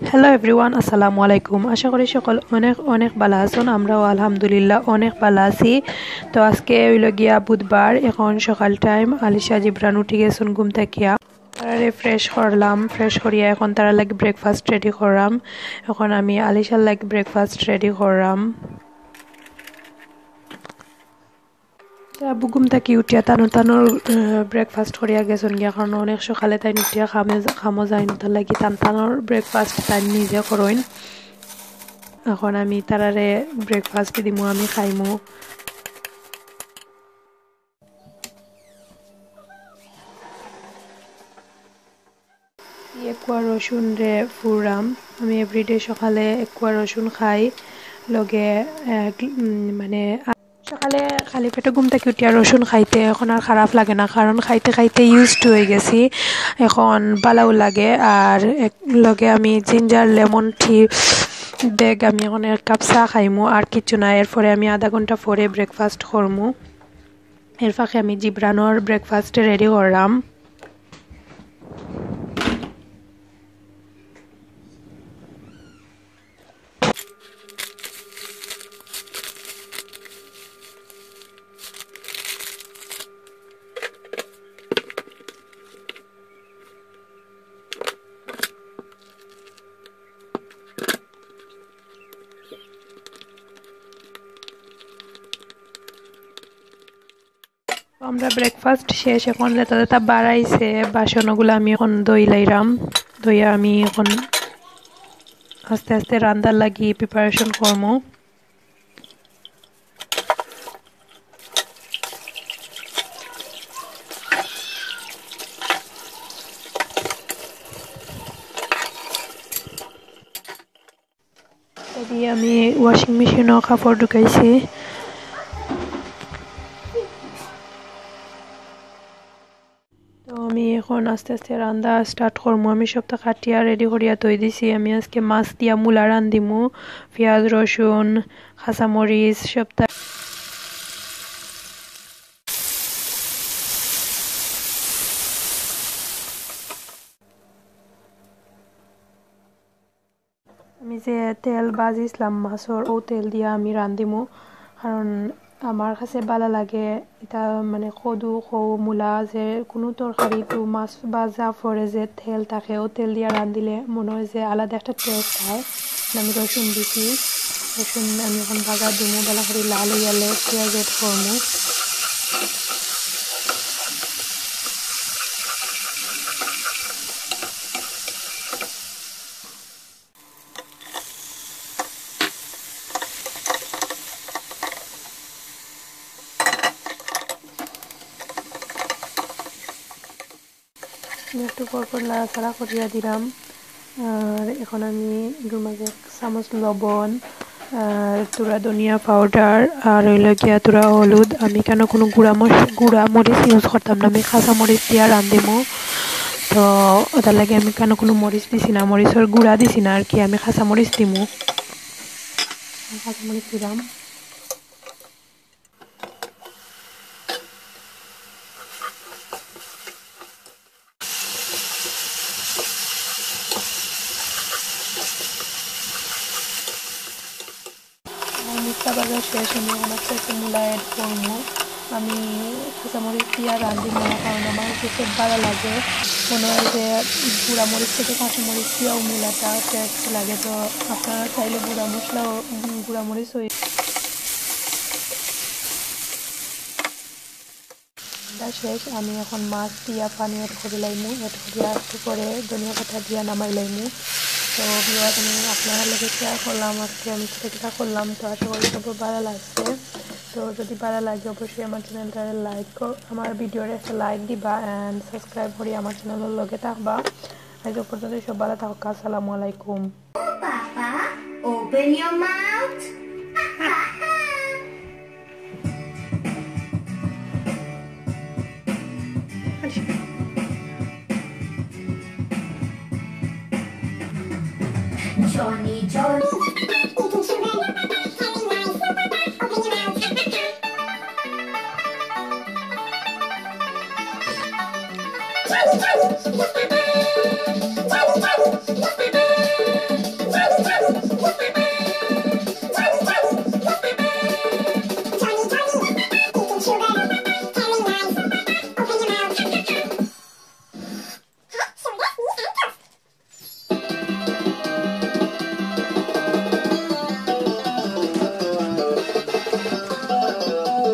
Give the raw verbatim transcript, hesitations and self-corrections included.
Hello everyone, আসসালামু আলাইকুম। আশা করি সকল অনেক অনেক ভালা আছইন, আমরাও আলহামদুলিল্লাহ অনেক ভালা আছি। তো আজকে অইলো গিয়া বুধবার, এখন সকাল টাইম। আলিশা জিবরান উঠি গেছইন ঘুম থাকিয়া। তারারে ফ্রেশ করলাম, ফ্রেশ করিয়া এখন তারার লাগি ব্রেকফাস্ট রেডি করলাম। এখন আমি আলিশার লাগি ব্রেকফাস্ট রেডি করলাম। তে আব্বু ঘুম থাকি উঠিয়া তানু তানুর, আহ, ব্রেকফাস্ট করিয়া গেছইন গিয়া, কারণ অনেক সকালে তাইন উঠিয়া কামে যা-, কামো যাইন, তার লাগি তান তানুর ব্রেকফাস্ট তাইন নিজে করইন। এখন আমি তারারে ব্রেকফাস্ট দিমু, আমি খাইমু। একুয়া রসুনরে ফুরাম। আমি এভরিডে সকালে একুয়া রসুন খাই, লগে, আহ, উম, মানে, সকালে খালি পেটো ঘুম থাকি উঠিয়া রসুন খাইতে এখন আর খারাপ লাগে না, কারণ খাইতে খাইতে ইউজড অই গেছি, এখন ভালাও লাগে। আর এক-, লগে আমি জিঞ্জার লেমন টি ব্যাগ, আমি এখন এক কাপ চা খাইমু, আর কিচ্ছু না। এরপরে আমি আধা ঘন্টা পরে ব্রেকফাস্ট করমু। এর ফাঁকে আমি জিবরানর ব্রেকফাস্ট রেডি করলাম। তো আমরা ব্রেকফাস্ট শেষ, এখন যেটা যেটা বাড়াইছে বাসনগুলো আমি এখন ধইলাইরাম। ধইয়া আমি এখন আস্তে আস্তে রান্নার লাগি প্রিপারেশন করমু। এদিকে আমি ওয়াশিং মেশিনও কাপড় ঢুকাইছি। তো আমি এখন আস্তে আস্তে রান্না স্টার্ট করমু। আমি সবটা কাটিয়া রেডি করিয়া থই দিছি। আমি আজকে মাছ দিয়া মুলা রান্ধিমু, পিঁয়াজ, রসুন, কাঁচামরিচ সবটা। আমি যে তেল বাজিছিলাম মাছর, ও তেল দিয়া আমি রান্ধিমু, কারণ আমার কাছে ভালা লাগে এটা, মানে, কদু, কও, মুলা, যে কোনো তরকারি তো মাছ ভাজা পরে যে তেল থাকে, ও তেল দিয়া রান্ধিলে মনে হয় যে আলাদা একটা টেস্ট হয়। আমি রসুন দিছি, রসুন আমি এখন বাগার দিমু, ভালা করি লাল হইয়ালে পিঁয়াজ অ্যাড করমু। আমি একটু পর পর লাড়াচাড়া করিয়া দিলাম। আর এখন আমি এগুলোর মাঝে এক চামচ লবণ, আর থুড়া ধনিয়া পাউডার, আর হইল গিয়া থুড়া হলুদ। আমি কেন কোনো গুঁড়া মশ-, গুঁড়া মরিচ ইউজ করতাম না, আমি কাঁচা মরিচ দিয়া রান্ধিমু। তো ওটার লাগি আমি কেন কোনো মরিচ দিছি না, মরিচর গুঁড়া দিছি না আর কি, আমি কাঁচা মরিচ দিমু। কাঁচা মরিচ দিলাম। আমার মুক্তা ভাজা শেষ, আমি এখন আস্তে আস্তে মুলা অ্যাড করবো। আমি কাঁচামরিচ দিয়া রাঁধি না, কারণ আমার খেতে ভালো লাগে। মনে হয় যে গুঁড়া মরিচ থেকে কাঁচামরিচ দিয়াও মুলাটা টেস্ট লাগে। তো আপনারা চাইলে গুঁড়া মশলা ও, উম, গুঁড়া মরিচ ওই রান্না শেষ। আমি এখন মাছ দিয়া পানি অ্যাড করি লাইমু, অ্যাড করিয়া একটু পরে ধনিয়া পাতা দিয়া নামাই লাইমু। তো ভিউয়ার্স, আমি আপনারা লগে শেয়ার করলাম আজকে আমি কিতা কিতা করলাম। তো আশা করি সবার ভালো লাগছে। তো যদি ভালো লাগে অবশ্যই আমার চ্যানেলটারে লাইক কর, আমার ভিডিওরে একটা লাইক দিবা and সাবস্ক্রাইব করি আমার চ্যানেলর লগে থাকবা। আজ পর্যন্ত সব ভালো থাকো, আসসালামু আলাইকুম। Oh, Papa, open your mouth. Johnny, Johnny.